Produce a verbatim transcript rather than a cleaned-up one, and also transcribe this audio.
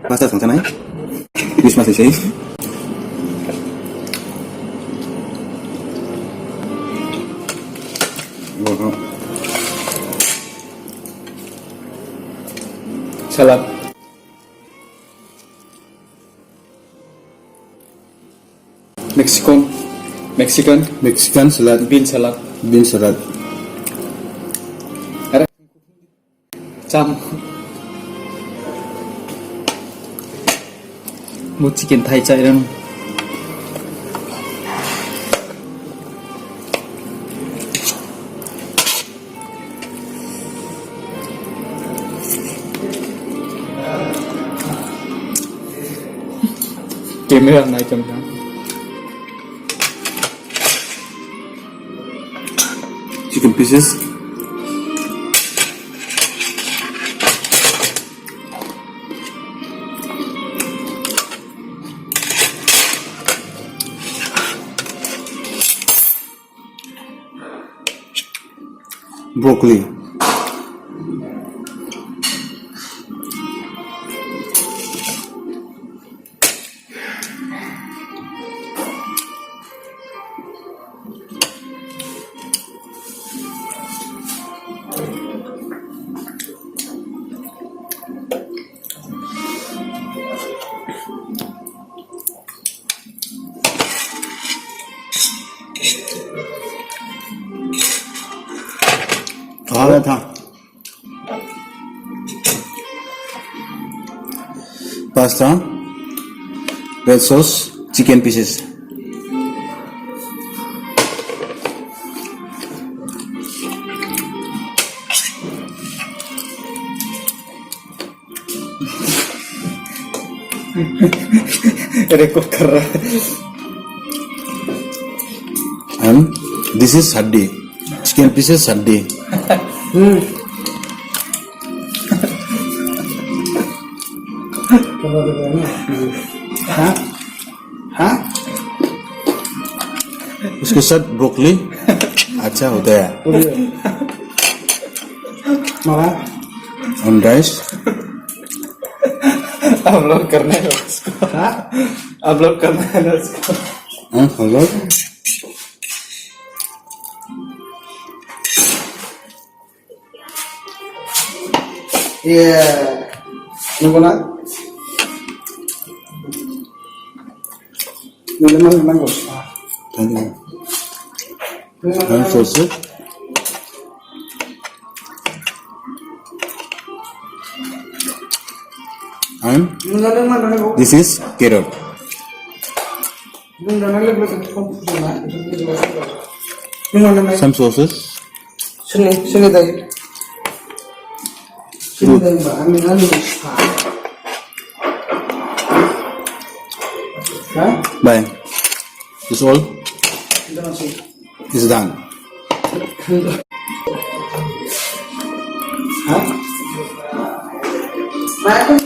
Pasta song chanai. Christmas ni sei. Salad. Mexican, Mexican. Mexican salad. Bean salad. Bean salad. Are. Cham. Bo chicken thai chai rang. Camera nai cham cham. Chicken pieces. Broccoli. Tha, tha. Pasta, red sauce, chicken pieces. Record कर रहा है। And this is sardine. Chicken pieces sardine. हाँ? हाँ? उसके साथ ब्रोकली अच्छा होता है। मामा। And rice. अपलोड करना है उसको। हाँ? अपलोड करना है ना उसको। हाँ, hello. Iya. Nunggu na? Nunggu mana nanggu? Thank you. Nunggu na? And sausage. And this is carrot. Some sauces. Sini, sini dai. Sini dai, ba, ami, ami. Hah? Bye. It's all. It's done. Hah?